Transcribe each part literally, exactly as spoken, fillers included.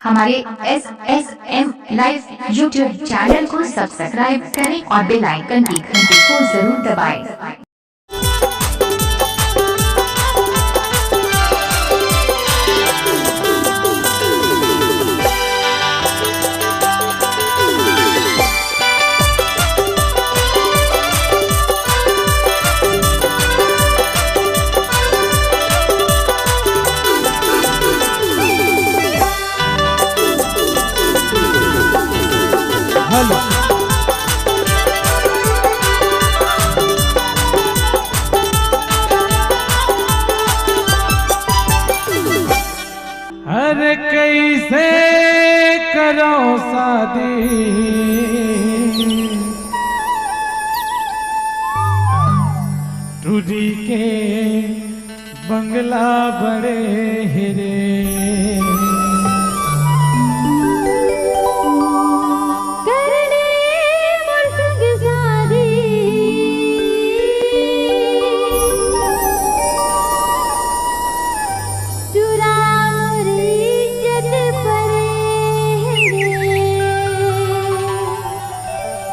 हमारे S S M live YouTube channel को subscribe करें और बेल आइकन की घंटी को जरूर दबाएं। अरे कैसे करो शादी टूरी के बंगला बड़े हे रे। करने मोर संग शादी, टूरा मोर इज्जत परे हे रे।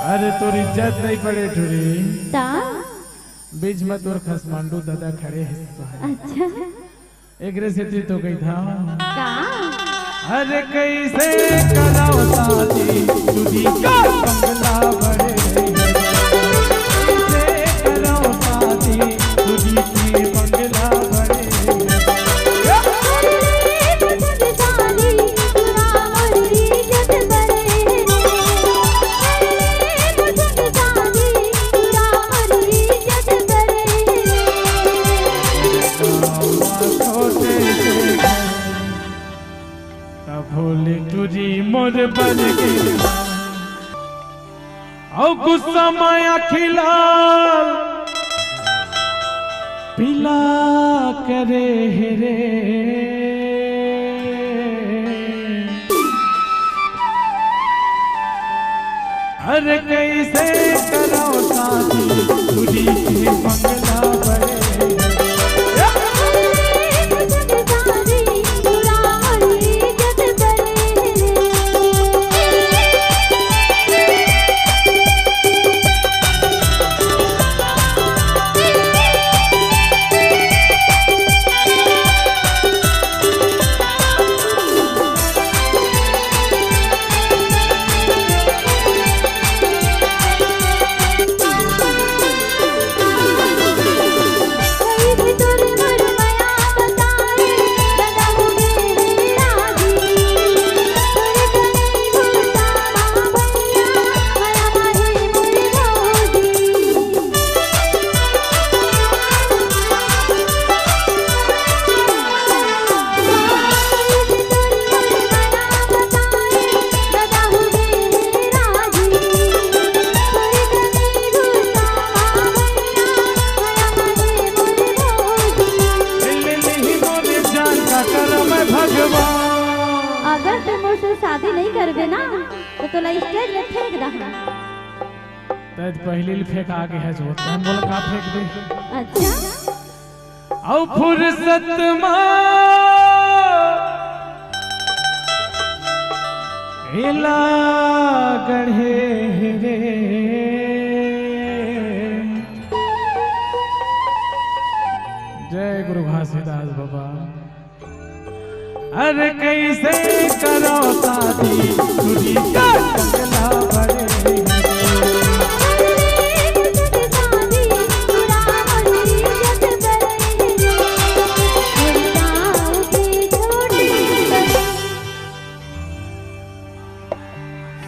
अरे तोर इज्जत नहीं पड़े टूरी। ता? बीच में तोर खसमांडू दादा खड़े हे। अच्छा। एकरे सेती तो कही था। का? अरे कैसे कराओ शादी टूरी के बंगला बड़े, कैसे कराओ शादी टूरी के बंगला बड़े। छोटे से घर तब होली टूरी मोर बन के। अउ गुस्सा माया खिलाल पीला करे हे रे। अरे कैसे करो शादी टूरी के बंगला बड़े। अगर तैं मोर से शादी नहीं करबे ना, तो तोला स्टेज में फेंक दहा। तैं तो पहिली ले फेंका गे हस, तैं मोला का फेंक दे? अच्छा। अउ फुरसत मा एला गढ़े रे। जय गुरु घासीदास बाबा। अरे कैसे करो शादी टूरी के बंगला बड़े।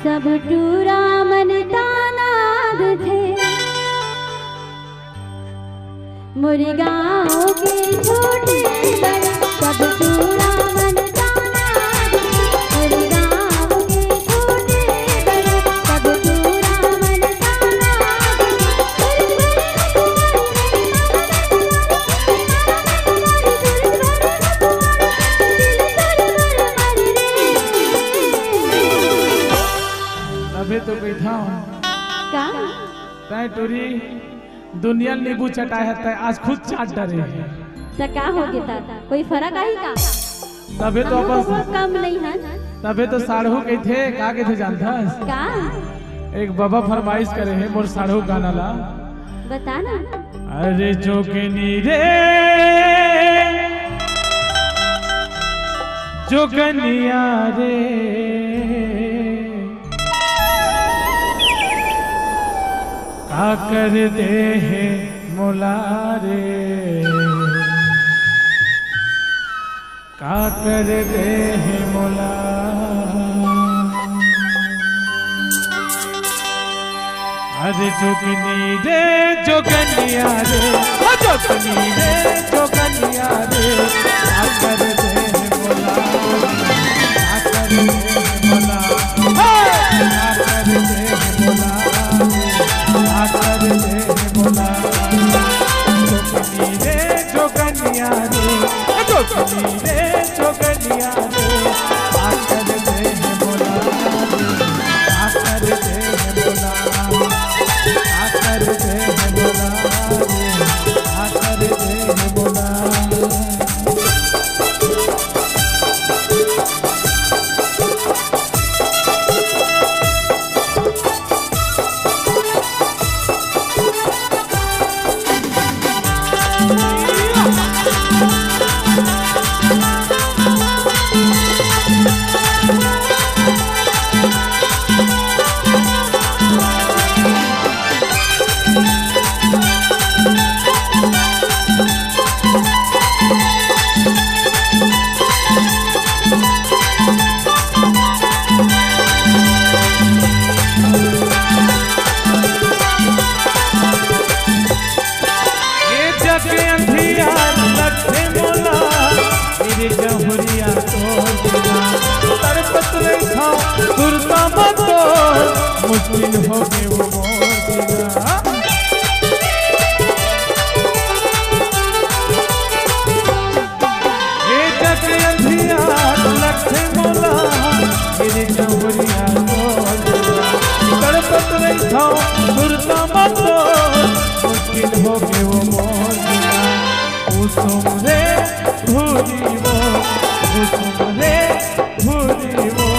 सब टूरा मन ताना दथे। मोर गाँव के छोटे बड़े सब टूरा मन ताना दे। मोर गाँव के छोटे बड़े सब टूरा मन ताना दे। तभे तो बैठा हूँ। का? तैं टूरी दुनिया ल नींबू चटाए हे, तैं आज खुद चाट डरे हे। त का हो गे त? कोई फरक आही का? तभे तो हमू अपन कम नहीं हन। तभे तो साढ़ू कहिथे, का कहिथे जानथस? का? एक बाबा फरमाइश करे हे मोर साढ़ू गाना ला। बता ना। अरे जोगनी रे, जोगनिया रे, का कर दे हे मोला रे, का कर दे हे मोला। अरे जोगनी रे, जोगनिया रे, ओ जोगनी रे, जोगनिया रे, का कर दे हे मोला, का कर दे हे मोला, हे, का कर दे हे मोला, का कर दे हे मोला। जोगनी रे, जोगनिया रे, जोगनी रे, जोगनिया रे, आकर दे हे मोला, आकर दे हे मोला, आकर दे हे मोला, आकर दे हे मोला। ये जग अंधियार लगथे मोला, मेरे जहुरिया तोर बिना। तड़पत रहिथंव सुरता म तोर, मुश्किल होगे वो मोर जीना। ये जग अंधियार लगथे मोला, मेरे जहुरिया तोर बिना। तड़पत रहिथंव सुरता म तोर, मुश्किल होगे वो मोर जीना। कुसुम रे भूरी वो, कुसुम रे भूरी वो,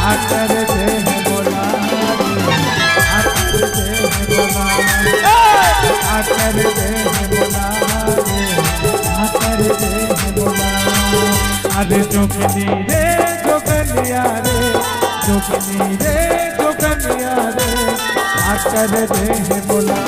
आकर दे हे मोला, आकर दे हे मोला, आकर दे हे मोला, आकर दे हे मोला। अरे जोगनी रे, जोगनिया रे, जोगनी रे, जोगनिया रे, आकर दे हे मोला।